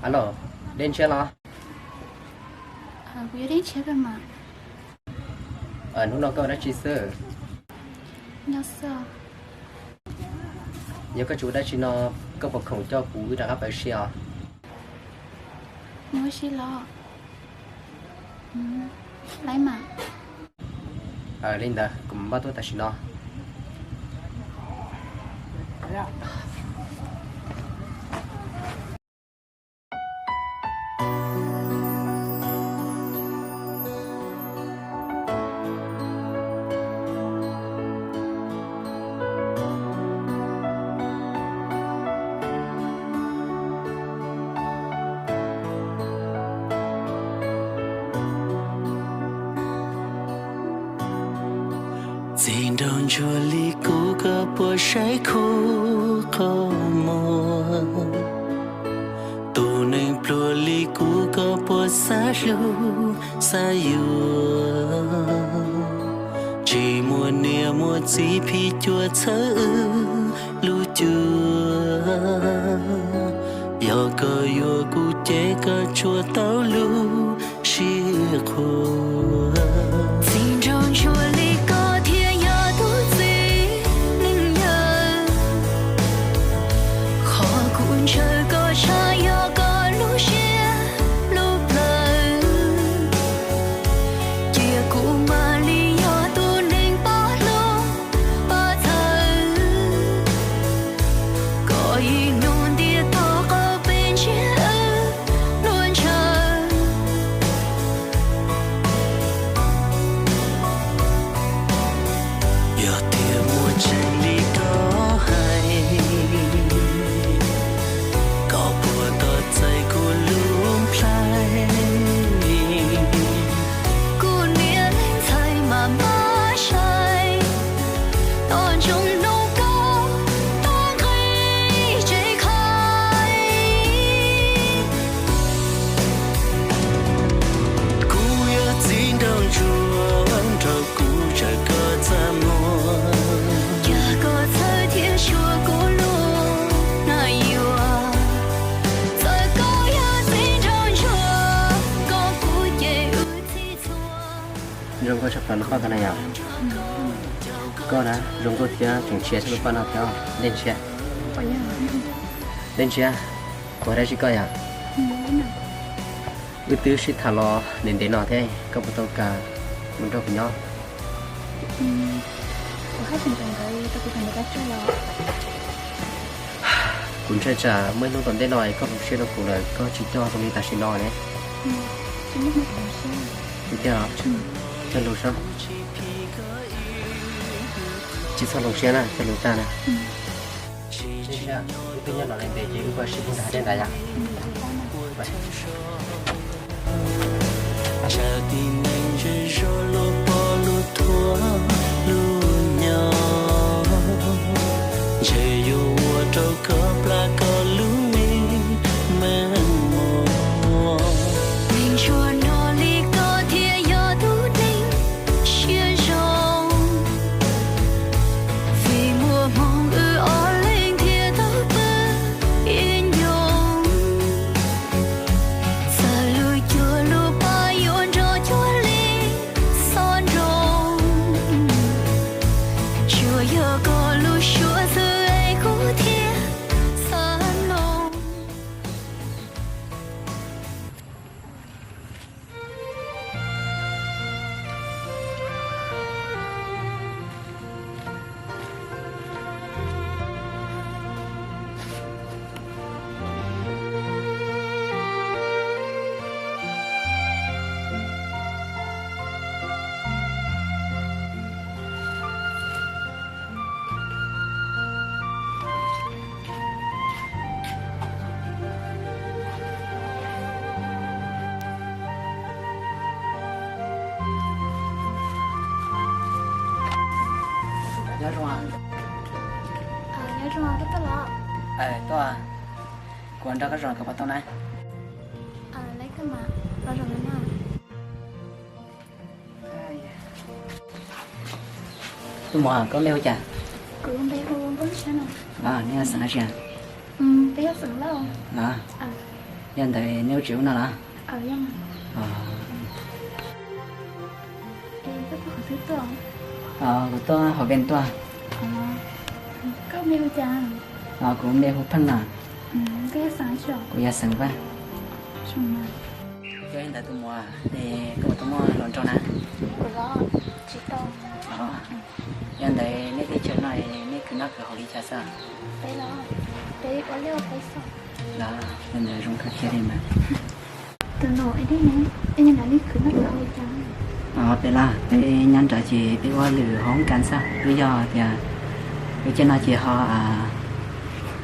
Alo, Dej Ntshiab los? Kuv yog Dej Ntshiab kawg mas. Hnub no koj ua dab tsi xwb? Yog koj tsis ua dab tsi no, koj puas khoom coj kuv wb rov qab pawv si os? Mus ua si los? Li ntawd kuv mam npaj tuaj tam sim no. Txiv nraug ntsuag li kuv koj puas saib khuv qhov muag? Tus neeg pluag li kuv koj puas xav hlub xav yuav? Tsis muaj niam muaj txiv phim cuam txhawb wb lub cuab. Yog koj yuav kuv ces koj tsuas tau lub sib qhuas. Txiv nraug ntsuag li koj thiaj yog tus txiv neej yawg. Qhov kuv ntshaw koj tshaj yog koj lub siab lub plawv. Cia kuv mam li yog tus neeg pab hlub pab txhawb. Koj ib nyuag ntiaj teb qhov peb ntsiab wb luag ntshaw. Yog tias muaj tseeb li koj hais, koj puas tos txais kuv lub nplhaib? Kuv niam leej ntxhais mas mab sai, tos ntsoov mloog koj tub nqi tsev khai. Kuv yog txiv nraug ntsuag, nrog kuv tsaws koj txaj muag. Yog koj txhawj thiab xyuas kuv lub nais yuav, txawm koj yog txiv nraug ntsuag, koj kuv ces wb txhij txhua. Zoo nkauj tshaj plaws lub paj ko na yom. Koj na zoo nkauj thiab tseem tshiab tshaj lub paj no thiab. Dej Ntshiab, Dej Ntshiab, kuv hais dab tsi koj yom? Wb twb sib tham los ntev ntev no thiab, koj puas tau kam mus nrog kuv nyob? Kuv ntshai tsam muaj ib hnub tom ntej no koj hloov siab rau kuv lawm koj tsis coj zoo li tam sim no ne. Ua tiag los? Cog lus saib. Tsis txhob hloov siab na, cog lus tag na. Wb twb nyob no li ntev ces wb ua si mus nram dej ntawd yom. Tsam tib neeg zej zog luag pom luag thuam luag nyo, ntshe yuav ua rau koj plam koj lub me meej mom. Neeg tsuas no li koj thiaj yog tus neeg siab zoo, vim muaj hmoo wb ob leeg thiaj tau pw ib ncoo. Txawm lub cuab lub paj yuav nrog cuag li xob nroo, tsuas yog koj lub suab xwb es kuv thiaj xav mloog. Nyob zoo. Nyob zoo, koj tuaj los? Tuaj, kuv nrog koj zaum koj puas tau na? Lawv koj mas, los zaum no na. Tus muam, koj npe hu cas? Kuv npe hu Nkauj Ntshiab no. Los, nej xeem dab tsi? Peb yog xeem Lauj. Los. Yog ntawd neb lub tsev ub no los? Kuv tuaj hauv ven tuaj. Kuv me hu Pheej no. Kuv yog Xeem Vaj. Yog li ntawd tus muam, koj puas tau muaj hluas nraug na? Yog ntawd nej teb chaws no nej khwv noj khwv haus li cas xwb? Los, yog ntawd zoo kawg kiag li mas. Peb los, peb nyob nrad ces peb ua lwm hauv kas xwb, twb yog tias peb caij no ces ho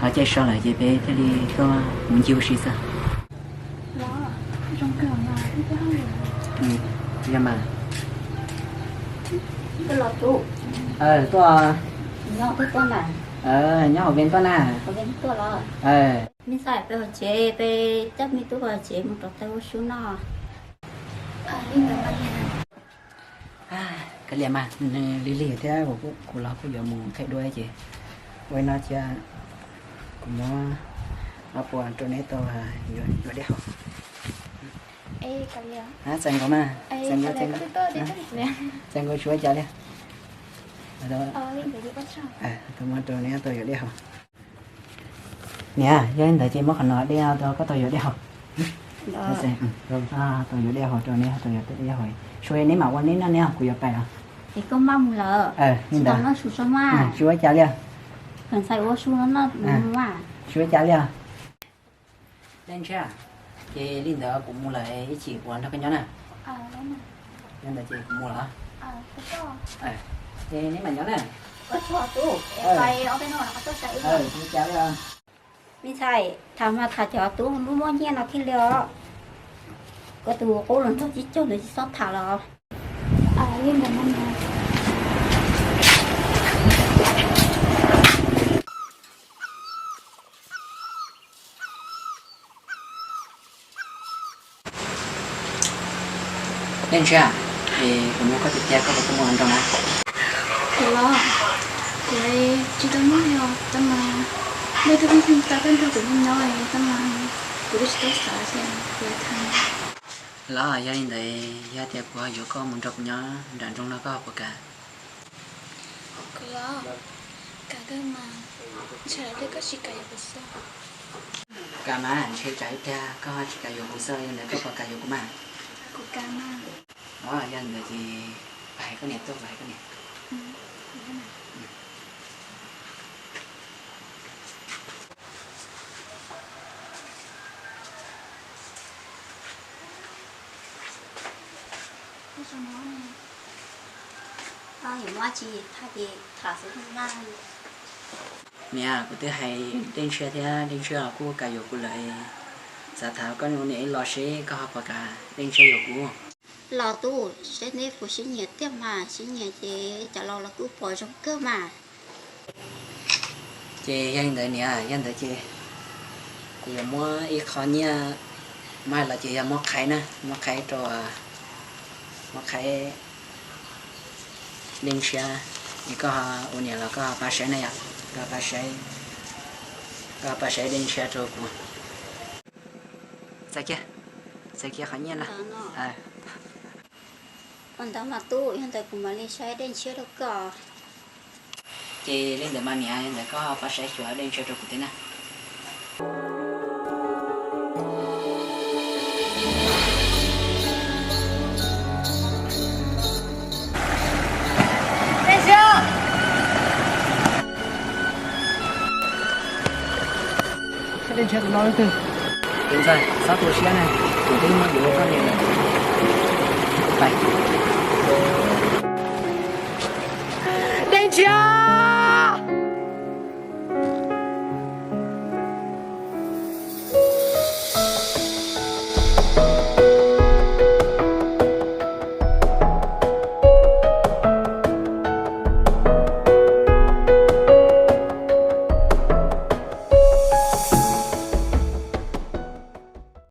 caij so lawm ces peb thiaj li tuaj mus ncig ua si xwb. Yog mas. Tuaj, nyob hauv ven tuaj na. Me ntxhais, peb ua tsev, peb coj me tub ua tsev mus rau taw ua su noj. Kav liam mas, nws lig lig thiab, kuv los kuj yuav mus thaij duab ces ua li no cia kuv muab ob puas rau neb tau yuav dej haus. Txais nkaus mas, txais nkaus tsis ua cas li. Kuv muab rau neb tau yuav dej haus. Niam, yog li ntawd ces muab qhov no dej rau koj tau yuav dej haus. Tau yuav dej haus rau neb, tau yuav dej haus. Sua neb mam ua neb noj ne, kuv yuav pais os. Es koj maj mus lawm. Li ntawd, tsis ua cas li. Ntxhais ua su no noj mus mas. Tsis ua cas li. Dej Ntshiab, ces li ntawd kuv mus lawm, ib chim kuv los nrog koj nyob na. Yog ntawd ces kuv mus lawm. Ces neb mam nyob na. Tsis ua cas li. Me ntxhais, tham mas tham cov tub lub muab nyiaj no thiaj li os. Koj tus qub los nrog tib caug ntawd tsis txhob tham los. Dej Ntshiab, es kuv nug koj tiag tiag, koj puas tau muaj hluas nraug na? Kuv los, kuv tsis tau muaj li os, tab mas nej twb pheej pheej tau koj nrog kuv nyob nyob tab mas kuv twb tsis tau xav tias kuv yuav tham. Los yog li ntawd, yog tias kuv ho yuav koj mus nrog kuv nyob nram nroog no koj puas kam? Kuv los, kam kawg mas, ntshe tsam ib pliag koj tsis kam yuav kuv xwb. Kam mas, ntshe tsam ib pliag koj tsis kam yuav kuv xwb, yog ntawd koj puas kam yuav kuv mas? Kuv kam mas. Os, yog ntawd ces pab hais koj niam tuaj, pab hais koj niam. Niam, kuv twb hais Dej Ntshiab thiab, Dej Ntshiab los kuj kam yuav kuv lawm. Xav tham koj niam ib los seb koj ho puas kam Dej Ntshiab yuav kuv. Los tub, seb neb puas sib nyiam tiag mas, sib nyiam ces cov laus los kuj pom zoo kawg mas. Ces yog li ntawd niam, yog ntawd ces kuv yuav muab ib qho nyiaj, muab los ces yog muab qhaiv na, muab qhaiv rau, muab qhaiv Dej Ntshiab, es koj ua niam los koj pab saib na yom, koj pab saib, koj pab saib Dej Ntshiab rau kuv. Txais kiag, txais kiag qhov nyiaj na. Ua ntawd mas tub, yog ntawd kuv mam li saib Dej Ntshiab rau koj. Ces li ntawd mas niam, ntawd koj pab saib xyuas Dej Ntshiab rau kuv thiab na. Dej Ntshiab! Dej Ntshiab tus no leej twg? Tus ntxawg, txhob tu siab na, kuv twb muab yuav rau koj niam lawm. Dej Ntshiab!